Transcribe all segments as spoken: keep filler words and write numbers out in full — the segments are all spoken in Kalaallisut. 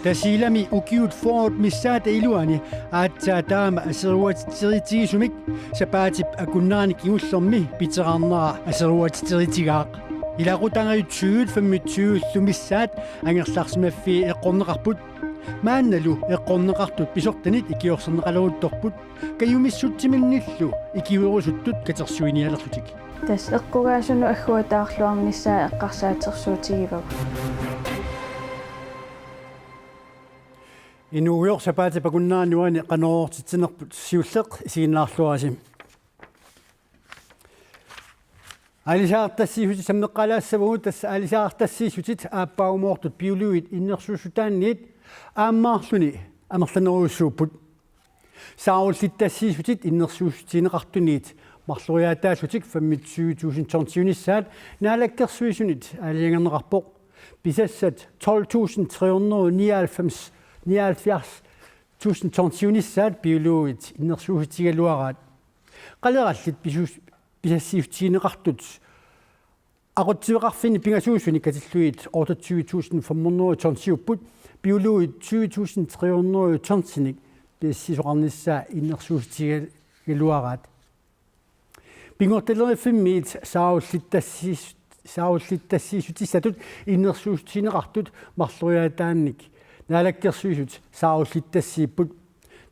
Tasiilami ukiut fyrret missaata iluani aatsaat taama aseruatitseritsigisumik sapaatip akunnerani kingullermi piterarnera aseruatitseritigaaq. Ilaqutariit tyve femogtyve-llu missaat angerlarsimaffii eqqorneqarput. Maannalu eqqorneqartut pisortanit ikiorserneqaleruttorput. Kajumissutsiminiillu ikiuerusuttut katersuinialerlutik. Tassa eqqugaasunut agguataarluarnissaa eqqarsaatersuutigivagut. Inuugujoq sapaatip akunnerani uani qanoq oortitsinerput siulleq isiginnaarluarisi. Aalisagaqartassiissutit sammeqqaalaassavagut, tassa aalisagaqartassiissutit aappaagumoortut biologit innersuussutaanniit aammaarluni amerlanerujussuupput. Saarullittassiissutit innersuussutigineqartuniit marloriaataallutik femogtyve tusind tonsiunissaat Naalakkersuisunit aalajangerneqarpoq. Pisassat tolv tusind tre hundrede nioghalvfems, nioghalvfjerds tusind tonsiunissaat biologit innersuussutigigaluaraat. Qalerallit pisus-, pisassiissutigineqartut aqutsiveqarfinni pingasuusuni katillugit otteogtyve tusind fem hundrede tonsiupput, biologit tyve tusind tre hundrede tonsinik pisassiisoqarnissaa innersuussutigigaluaraat. Pinngortitaleriffimmiit saarullittassiis-, saarullittassiissutissatut innersuussutigineqartut marloriaataannik Naalakkersuisut saarullittassiipput.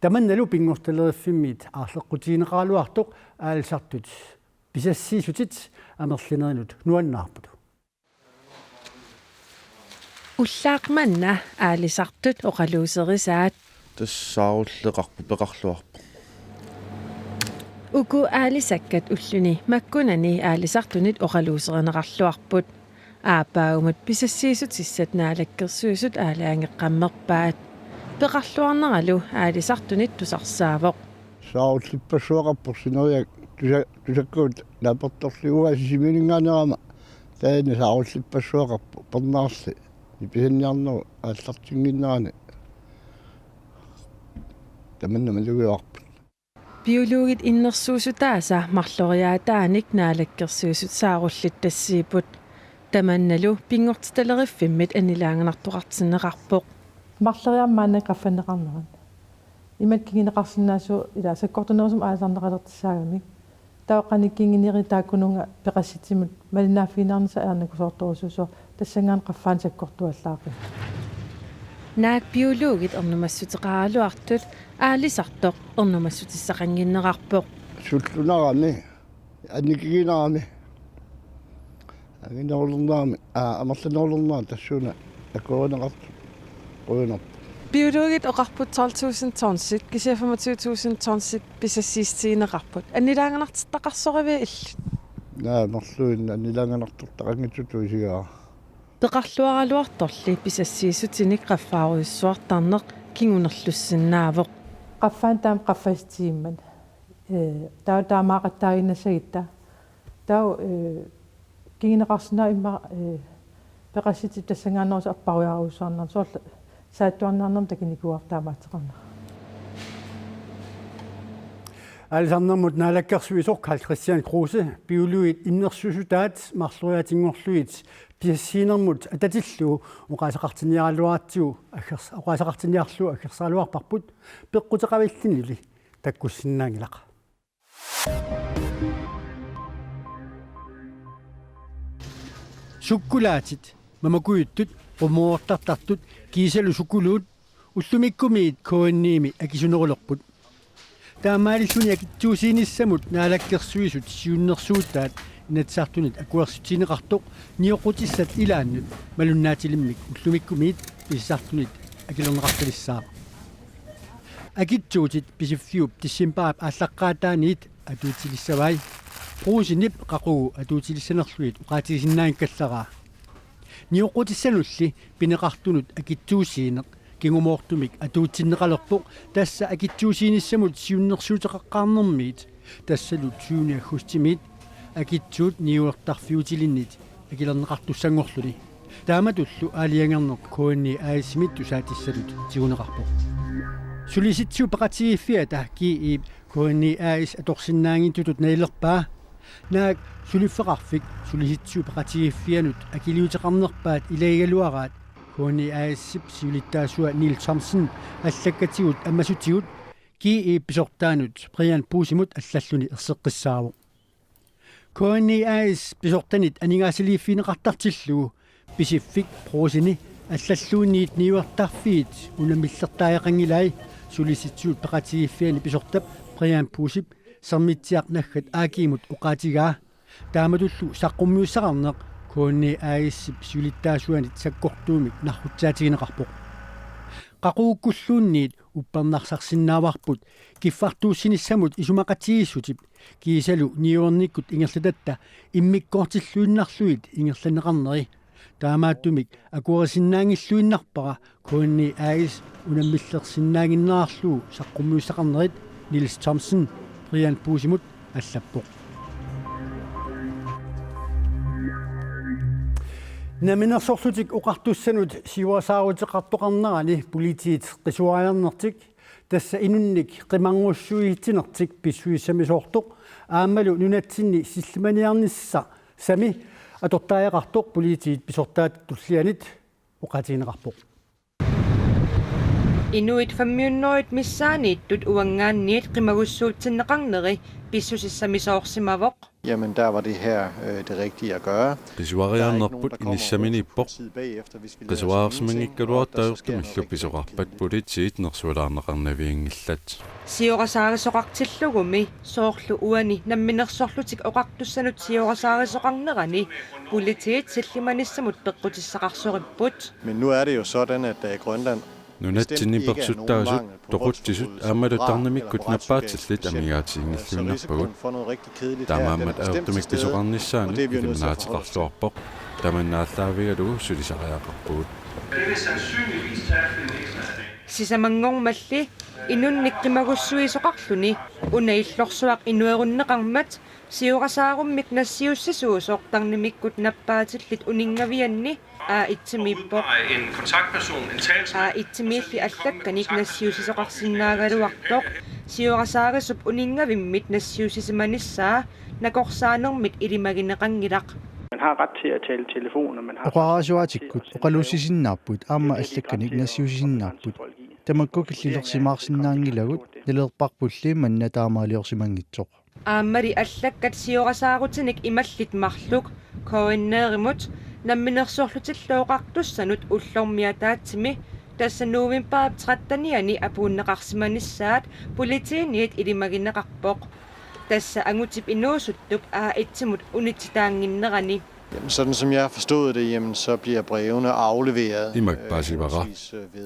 Tamannalu pinngortitaleriffimmiit aarleqqutigineqaraluartoq aalisartut pisassiissutit amerlanerinut nuannaarput. Ullaaq manna aalisartut oqaluuserisaat. Tassa saarulleqarpoq, peqarluarpoq. Uku aalisakkat ulluni makkunani aalisartunit oqaluuserineqarluarput. Aappaagumut pisassiissutissat Naalakkersuisut aalajangeqqammerpaat. Peqarluarneralu aalisartunit tusarsaavoq. Saarullippassuaqarpoq sineriak tusa-, tusakkagut naapertorlugit uanga Sisimiuninngaanneerama taanna saarullippassuaqarpoq, pernaarli nipisanniarnerup aallartinnginnerani tamanna malugivarput. Biologit innersuussutaasa marloriaataanik Naalakkersuisut saarullittassiipput. Tamannalu pinngortitaleriffimmiit annilaanganartoqartinneqarpoq. Marloriaammik maanna qaffanneqarnerat. Imatut kinguneqarsinnaasut ila sakkortunerusumik aalisarneqalertussaagamik. Taava qanoq kinguneri taakkununnga peqassitsimut malinnaaffigineqarnissaa ajornakusoortorujussuusoq, tassanngaannaq qaffaanik sakkortuallaaqi. Naak biologit ernumassuteqaraluartut aalisartoq ernumassutissaqannginnerarpoq. Sullunarami, annikiginerami, anginerulernerami, aa, amerlanerulernerami tassuuna akuerineqartoq qujanarpoq. Biologit oqarput tolv tusind tonsit, kisianni femogtyve tusind tonsit pisassiissutigineqarput. Annilaanganartortaqarsoriviuk illit? Naa, marluinnaq annilaanganartortaqanngitsutut isigaara. Peqarluaraluartorli pisassiissutinik qaffaarujussuartarneq kingunerlussinnaavoq. Qaffaanik taama qaffassitigimmata. Ee, taava taamaaqattaaginnassagutta. Taava, ee, kinguneqarsinnaavoq immaqa, ee, peqassitip tassanngaanneerusoq appariarujussuarnera, soorlu saattuarniarnermut takunikuuarput taamaattoqarnera. Aalisarnermut naalakkersuisoq Karl-Kristian Kruse biologit innersuussutaat marloriaatinngorlugit pisassiinermut atatillugu oqaaseqartinniaraluaratsigu aggers-, oqaaseqartinniarlugu aggersaraluarparput, peqquteqavillinnili takkussinnaanngilaq. Sukkulaatit, mamakujuttut, qummoroortartartut kiisalu sukuluut ullumikkumiit K N I-mi akisunerulerput. Taamaalilluni akitsuussiinissamut naalakkersuisut siunnersuutaat Inatsisartunit akuersissutigineqartoq nioqqutissat ilaannut malunnaatilimmik ullumikkumiit pisisartunit akilerneqartalissaaq. Akitsuutit Pisiffiup decembarip aallaqqaataaniit atuutsilissavai. Brugsendip qaqugu atuutsilissanerlugit oqaatigisinnaanngikkallaraa. Nioqqutissanulli pineqartunut akitsuussiineq kingumoortumik atuutsinneqalerpoq, tassa akitsuussiinissamut siunnersuuteqaqqaarnermiit, tassalu tyvende aggustimiit akitsuut niuertarfiutilinnit akilerneqartussanngorluni. Taamatullu aalajangerneq K N I A/S-imit tusaatissatut tiguneqarpoq. Sulisitsisut peqatigiiffiata G E K N I A/S atorsinnaanngitsutut nalilerpaa. Naak suliffeqarfik Sulisitsisut Peqatigiiffiannut akiliuteqarnerpaat ilagigaluaraat K N I A/S-ip siulittaasua Niels Thomsen allakkatigut ammasutigut G E pisortaanut Brian Buusimut allalluni erseqqissaavoq. K N I A/S pisortanit aningaasaliiffigineqartartillugu Pisiffik Brugseni allalluunniit niuertarfiit unammillertariaqanngilai Sulisitsisut Peqatigiiffianni pisortap Brian Buusip Sermitsiaq naggat A/G-mut oqaatigaa. Taamatullu saqqummiussaqarneq K N I A/S-ip siulittaasuanit sakkortuumik narrutsaatigineqarpoq. Qaqugukkulluunniit uppernarsarsinnaavarput kiffartuussinissamut isumaqatigiissutip kiisalu niuernikkut ingerlatatta immikkoortilluinnarlugit ingerlanneqarneri. Taamaattumik akuerisinnaanngilluinnarpara K N I A/S unammillersinnaannginnerarlugu saqqummiussaqarnerit, Niels Thomsen Brian Buusimut allappoq. Namminersorlutik Oqartussanut siuarsaaruteqartoqarnerani politiit qisuariarnertik, tassa inunnik qimarngussuiitsinertik, pissusissamisoortoq aammalu nunatsinni sillimaniarnissaq sami atortariaqartoq politiit pisortaata tullianit oqaatigineqarpoq. Inuit femhundredet missaanniittut uanngaanniit qimagussuutsinneqarneri pissusissamisoorsimavoq. Jamen, der var det her øh, det rigtige at gøre. Qisuariarnerput inissaminiippoq. Qisuariarsimanngikkaluartoq ajortumillu pisoqarpat politiit nersualaarneqarnavianngillat. Siorasaarisoqartillugumi soorlu uani Namminersorlutik Oqartussanut siorasaarisoqarnerani politiit sillimanissamut peqqutissaqarsoripput. Men nu er det jo sådan, at der i Grønland Nunatsinni persuttaasut, toqutsisut aammalu tarnimikkut nappaatillit amigaatiginngilluinnarpagut. Taamaammat ajortumik pisoqarnissaanut ilimanaateqarluarpoq. Tamanna aallaavigalugu sulisariaqarpugut. Sisamanngormalli inunnik qimagussuisoqarluni una illorsuaq inuerunneqarmat siorasaarummik nassiussisuusoq tarnimikkut nappaatillit uninngavianni A et-imiippoq. A et-imiilli allakkanik nassiussisoqarsinnaagaluartoq siorasaarisup uninngavimmit nassiussisimanissaa nakorsaanermit ilimagineqanngilaq. Man har ret til at tale telefon, og man har Oqarasuaatikkut oqaluussisinnaapput aamma allakkanik nassiussisinnaapput. Tamakku killilersimaarsinnaanngilagut, nalilerparpulli manna taamaaliorsimanngitsoq. Aammali allakkat siorasaarutinik imallit marluk K N R-imut Namminersorlutillu Oqartussanut ullormi ataatsimi, tassa novembarip trettenianni apuunneqarsimanissaat politiiniit ilimagineqarpoq. Tassa angutip inuusuttup A et-imut unitsitaannginnerani. Jamen, sådan som jeg har forstået det, jamen, så bliver brevene afleveret. Imak paasivara.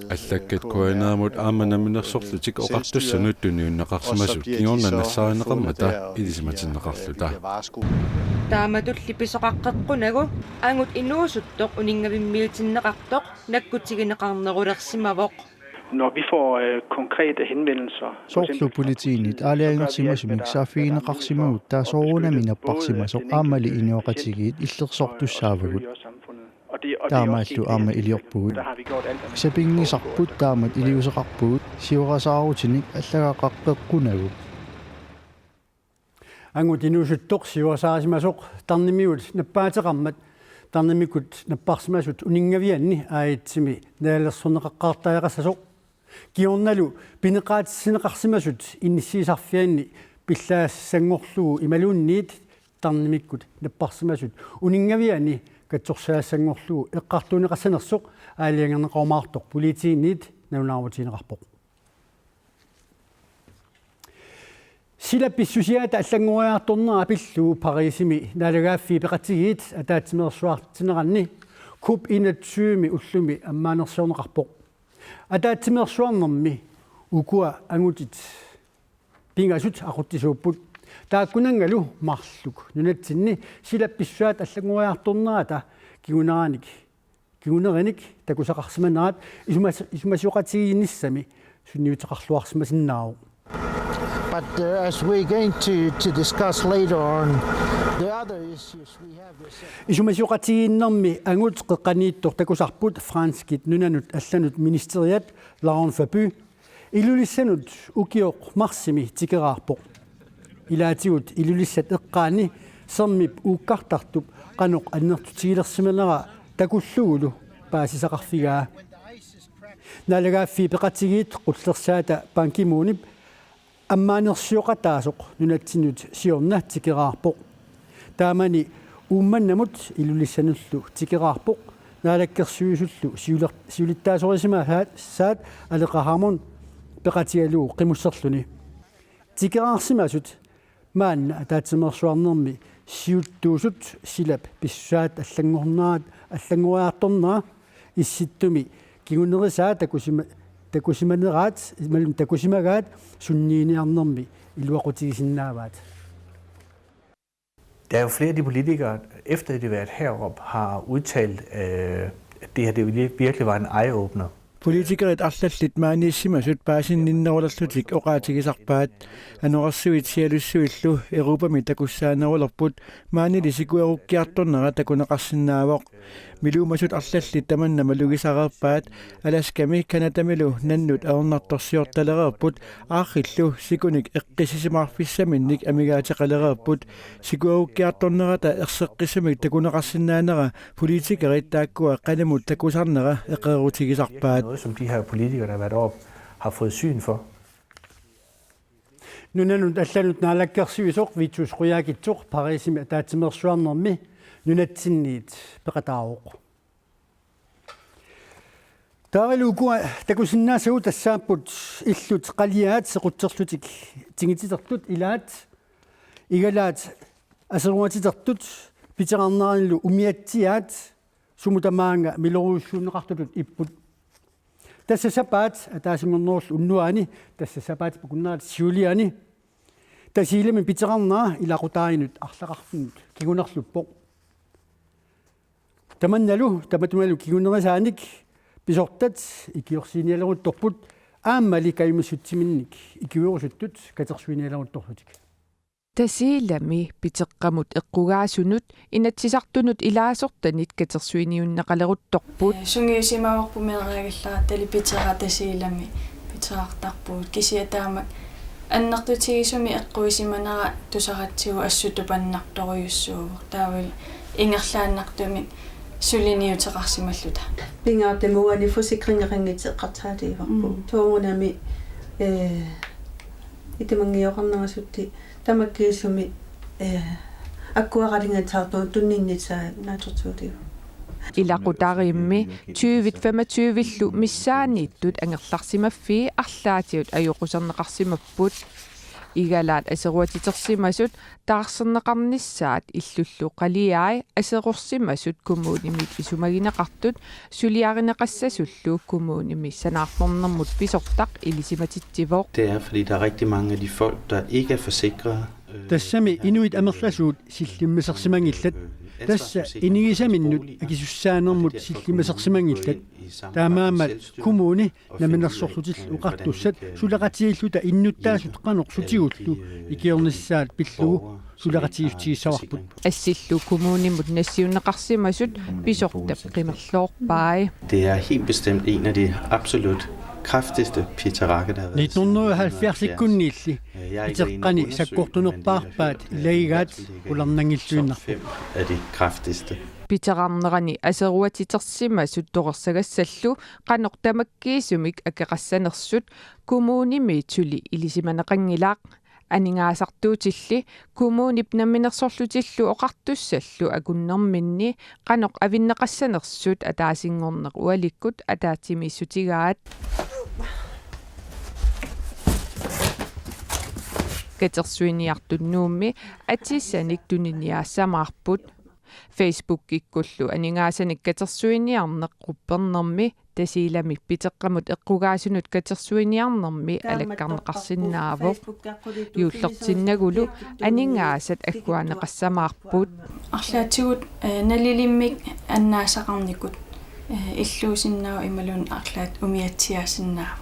Allakkat K N R-imut aamma Namminersorlutik Oqartussanut tunniunneqarsimasut kingorna nassaarineqarmata ilisimatinneqarluta. Taamatulli pisoqaqqeqqunagu angut inuusuttoq uninngavimmiitinneqartoq nakkutigineqarnerulersimavoq. Når vi får øh, konkrete henvendelser, Soorlu politiinit aalajangersimasumik saaffigineqarsimagut taava soorunami napparsimasoq aammali inuiaqatigiit illersortussaavagut. Taamaallu aamma iliorpugut. Sapinngisarput taamak iliuuseqarpugut siorasaarutinik allagaqaqqeqqunagu. Angut inuusuttoq siorasaarisimasoq tarnimigut nappaateqarmat tarnimikkut napparsimasut uninngavianni A et-imi nalilersorneqaqqaartariaqassasoq. Kingornalu pineqaatissinneqarsimasut inissiisarfianni pillaassanngorlugu imaluunniit tarnimikkut napparsimasut uninngavianni katsorsaagassanngorlugu eqqartuunneqassanersoq aalajangerneqarumaartoq politiiniit nalunaarutigineqarpoq. Sila pissusiata allanngoriartornera pillugu Parisimi Naalagaaffii Peqatigiit ataatsimeersuartitsineranni COP enogtyve ullumi ammaanersiorneqarpoq. Ataatsimeersuarnermi ukua angutit pingasut aqutsisuupput. Taakkunanngalu marluk nunatsinni sila pissusiata allanngoriartornerata kinguneranik kingunerinik takusaqarsimanerat isumas- isumasioqatigiinnissami sunniuteqarluarsimasinnaavoq. But uh, as we're going to, to discuss later on, the other issues we have is Isumasioqatigiinnermi angut qeqqaniittoq takusarput franskit nunanut allanut ministeriat Laurent Fabius Ilulissanut ukioq marsimi tikeraarpoq. Ilaatigut Ilulissat eqqaani Sermip uukkartartup qanoq annertutigilersimanera takullugulu paasisaqarfigaa. Naalagaaffii peqatigiit qullersaata Ban Ki-moonip ammaanersioqataasoq nunatsinnut siorna tikeraarpoq. Taamani Uummannamut Ilulissanullu tikeraarpoq. Naalakkersuisullu siuler-, siulittaasorisimasaat Aleqa Hammond peqatigalugu qimusserluni. Tikeraarsimasut maanna ataatsimeersuarnermi siuttuusut silap pissusaat allanngorneraat, allanngoriartornera Issittumi kingunerisaa takusima-, takusimaneraat, imaluunniit takusimagaat sunniiniarnermi iluaqutigisinnaavaat. Der er jo flere af de politikere, efter det har været herop, har udtalt, øh, at det her det vir- virkelig var en eye-opener. Politikerit arlallit maaniissimasut paasinninnerulerlutik oqaatigisarpaat. Anorersuit sialussuillu Europami takussaanerulerput, maanili sikuerukkiartornera takuneqarsinnaavoq. Miluumasut arlallit tamanna malugisareerpaat. Alaskami Canadamilu nannut ajornartorsiortalereerput, aarrillu sikunik eqqissisimaarfissaminnik amigaateqalereerput. Sikuerukkiartornerata erseqqissumik takuneqarsinnaanera politikerit taakkua qanimut takusarnera eqeerutigisarpaat. Noget, som de her politikere, der har været op, har fået syn for. Nunanut allanut naalakkersuisoq Vittus Qujaukitsoq Pariisimi ataatsimeersuarnermi nunatsinniit peqataavoq. Taavalu ukua takusinnaasagut tassaapput illut qaliaat sequtserlutik tingititertut ilaat, igalaat aseruatitertut, piterarneranilu umiatsiaat sumut tamaanga milorujussuunneqartutut ipput. Tassa sapaat ataasinngornerullu unnuaani, tassa sapaatip akunnerata siuliani, Tasiilami piterarnera ilaqutariinnut arlaqarfinnut kingunerluppoq. Tamannalu tamatumalu kingunerisaanik pisortat ikiorsiinialeruttorput aammali kajumissutsiminnik ikiuerusuttut katersuinialeruttorlutik. Tasiilami piteqqamut eqqugaasunut Inatsisartunut ilaasortanit katersuiniunneqaleruttorput. Sungiusimavarput meeraagallarattali pitera Tasiilami piterartarpugut, kisianni taamak annertutigisumik eqquisimanera tusaratsigu assut tupannartorujussuuvoq, taavalu ingerlaannartumik suliniuteqarsimalluta. Pingaartumik uani forsikringeqanngitsoq eqqarsaatigivarput. Mm. Soorunami, eh, itimanngioqarnerasutti tamakkiisumik, eh, akkuaqalingasaartuun tunninnissaa naatsorsuutigalugu. Ilaqutariimmi tyvit femogtyvillu missaanniittut angerlarsimaffii arlaatigut ajoquserneqarsimapput. Igalaat aseruatitersimasut taarserneqarnissaat illullu qaliai aserorsimasut kommunimit isumagineqartut suliarineqassasullu kommunimi sanaartornermut pisortaq ilisimatitsivoq. Det er, fordi der er rigtig mange af de folk, der ikke er forsikret. Tassami inuit amerlasuut sillimmasersimanngillat. Tassa inigisaminnut akisussaanermut sillimmasersimanngillat. Taamaammat kommuni namminersorlutillu oqartussat suleqatigiilluta innuttaasut qanoq sutigullu ikiornissaat pillugu suleqatigiissutissavarput. Assillu kommunimut nassiunneqarsimasut pisortap qimerloorpai. Det er helt bestemt en af de absolut kraftigste piteraka, der har været. Nittenhundrede og halvfjerds-ikkunniilli piteqqani sakkortunerpaarpaat ilagigaat qularnanngilluinnarput. Af de kraftigste. Piterarnerani aseruatitersimasut torersagassallu qanoq tamakkiisumik akeqassanersut kommunimi suli ilisimaneqanngilaq. Aningaasartuutilli kommunip namminersorlutillu oqartussallu akunnerminni qanoq avinneqassanersut ataasinngorneq ualikkut ataatsimiissutigaat. Katersuiniartut Nuummi atisanik tuniniaassamaarput. Facebookikkullu aningaasanik katersuiniarneq quppernermi Tasiilami piteqqamut eqqugaasunut katersuiniarnermi alakkarneqarsinnaavoq. Juullertinnagulu aningaasat agguaanneqassamaarput. Arlaatigut, eh, nalilimmik annaasaqarnikut, eh, illuusinnaavoq imaluunniit arlaat umiatsiaasinnaavoq.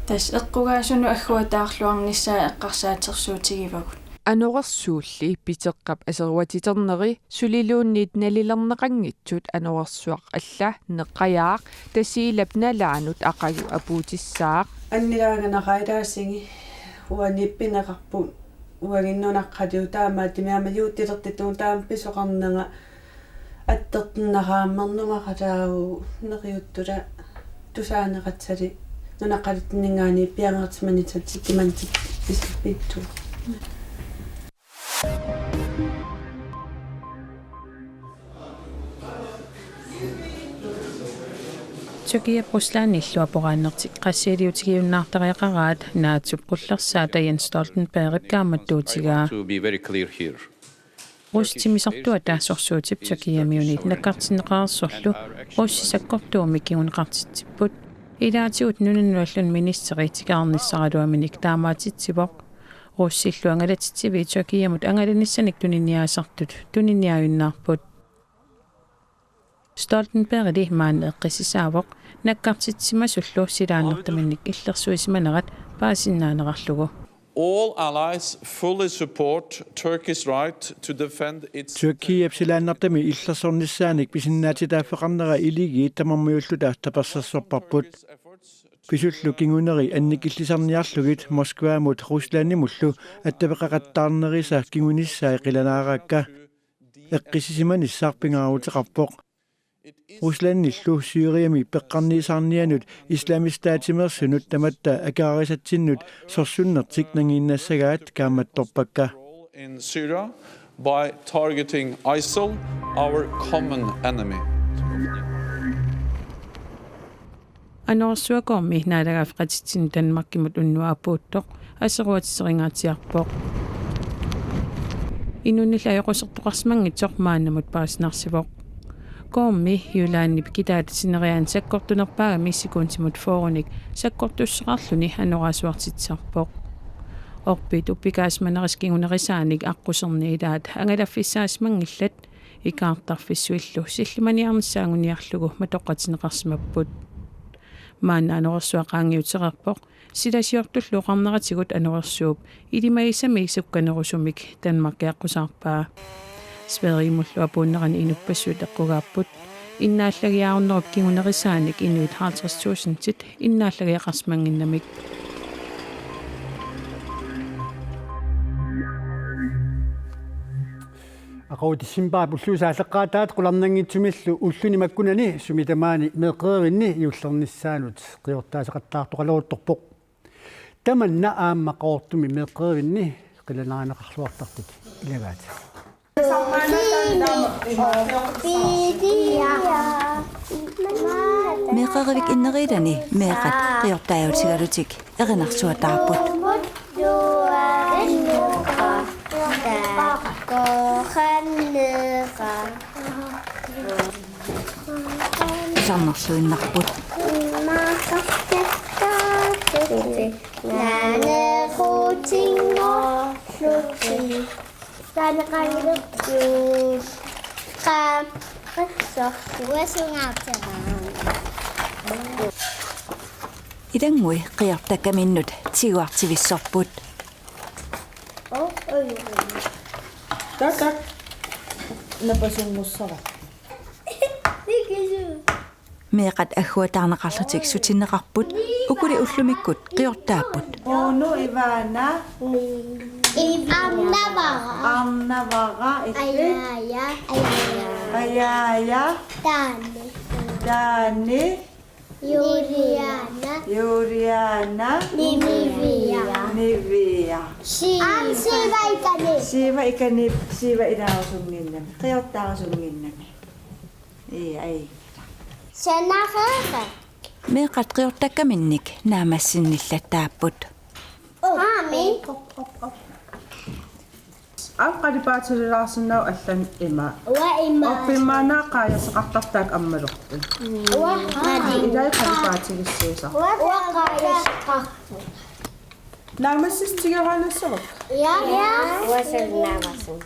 Tassa eqqugaasunut agguataarluarnissaa eqqarsaatersuutigivagut. Anorersuulli piteqqap aseruatiterneri suliluunniit nalilerneqanngitsut anorersuaq alla neqqajaaq Tasiilap nalaanut aqagu apuutissaaq. Annilaanganaqaitaasigi uani pineqarput Uagut nunaqqatigut taamaattumik aamma juuttilertutut taama pisoqarnanga attortunnaraammernumarataagu neriuttula tusaaneqassali nunaqqaluttunngaanniit piareersimanissat tikimantip pis-, pittu. Tyrkiap Ruslandillu aporaannertik qassiiliutigiunnaartariaqaraat NATOp qullersaata Jens Stoltenbergip kaammattuutigaa. I want to be very clear here. Russip timmisartuata sorsuutip Tyrkiamiunit nakkartinneqareersorlu russisakkortuumik kinguneqartitsipput. Ilaatigut nunanut allani ministeri tikeraarnissaraluaminik taamaatitsivoq. Russillu angalatitsiviit Tyrkiamut angalanissanik tuniniaasartut tuniniaajunnaarput. Stoltenbergili maanna eqqissisaavoq nakkartitsimasullu silaannartaminnik illersuisimanerat paasinnaanerarlugu. All allies fully support Turkey's right to defend its Tyrkiap silaannartami illersornissaanik pisinnaatitaaffeqarnera iligiit tamarmiulluta tapersersorparput. Pisullu kinguneri annikillisarniarlugit Moskvamut Ruslandimullu attaveqaqattaarnerisa kingunissai qilanaaraakka. Eqqissisimanissaq pingaaruteqarpoq. Ruslandillu Syriami peqqarniisaarnianut Islamisk Statimeersunut tamatta akerarisatsinnut sorsunnertik nangiinnassagaat kaammattorpakka. In Syria by targeting ISIL, our common enemy. Anorersuaq Gormi naalagaaffeqatitsinnut Danmarkimut unnuaq apuuttoq aseruatitseringaatsiarpoq. Inunnillu ajoqusertoqarsimanngitsoq maannamut paasinarsivoq. Gormi Jyllandip kitaata sineriaani sakkortunerpaagami sekundimut fyrrenik sakkortussuseqarluni anorersuartitsisarpoq. Orpit uppikaasimanerisa kingunerisaanik aqquserni ilaat angalaffissaasimanngillat, ikaartarfissuillu sillimaniarnissaannguniarlugu matoqqatinneqarsimapput. Maanna anorersuaq qaangiutereerpoq, silasiortullu oqarneratigut anorersuup ilimagisami sukkanerusumik Danmarki aqqusaarpaa. Sverigemullu apuunnerani inuppassuit eqqugaapput, innaallagiarunnerup kingunerisaanik inuit halvtreds tusindit innaallagiaqarsimannginnamik. Aqagu decembarip ulluisa aalleqqaataat qularnanngitsumillu ulluni makkunani sumi tamaani meeqqerivinni juullernissaanut qiortaaseqattaartoqaleruttorpoq. Tamanna aamma Qaqortumi meeqqerivinni qilanaarineqarluartartut ilagaat. Meeqqerivik inneriilluni meeqqat qiortaajuutigalutik erinarsuataarput. Isarnerluinnarput. Ilanngui qiortakkaminnut tiguartivissorput. Tak, tak. Napasunngussara. Meeqqat agguataarneqarlutik sutinneqarput, ukuli ullumikkut qiortaapput. Uno, Ivana. Arnavara. Arnavara, illit? Ajaja. Ajaja. Taani. Taani. Juliana. Juliana. Nivia. Nivia. Siiva. Aamma Siiva ikani. Siiva ikani, Siiva ilaarusunnginnami. Qiortaarusunnginnami. Ii, ai. Sanarara. Meeqqat qiortakkaminnik naammassinnillattaapput. Aami. Aap, qalipaatililaarsinagu allanut ima. Uanga ima. Orpimmaaneq qaajaseqartartaaq ammalortut. Uanga. Ilai qalipaatilissuusarput. Uanga qaajaseqarput. Naammassissutigiuaannassavat? Ja. Ja. Uanga suli naammassinnut.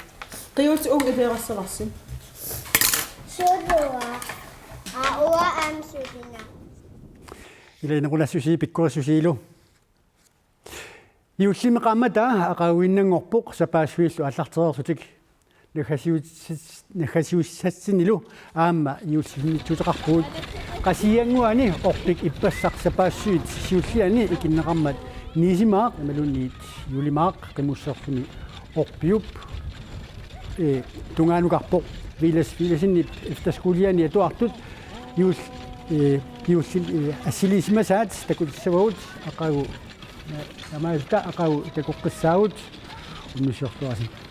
Qiusi uunga ileerassavarsi. Sulua. Aa, uanga aamma suli naammassinnut. Ilai naqulassusi pikkorissusilu. Juullimi qaammata aqaguinnanngorpoq sapaassuillu aallartereersutik. Naggasiussats-, naggasiussatsinnilu aamma juullisinnitsuuteqarpugut. Qasigiannguani orpik ippassaq sapaassuit siulliani ikinneqarmat nissimaaq imaluunniit juulimaaq qimusserluni Porpiup, eh, tungaanukarpoq Villads Villadsenip efterskoleani atuartut juul-, eh, juullimi, eh, assiliisimasaat takutissavagut aqagu, eh, taamaalilluta aqagu takoqqissaagut unnussiorluarisi.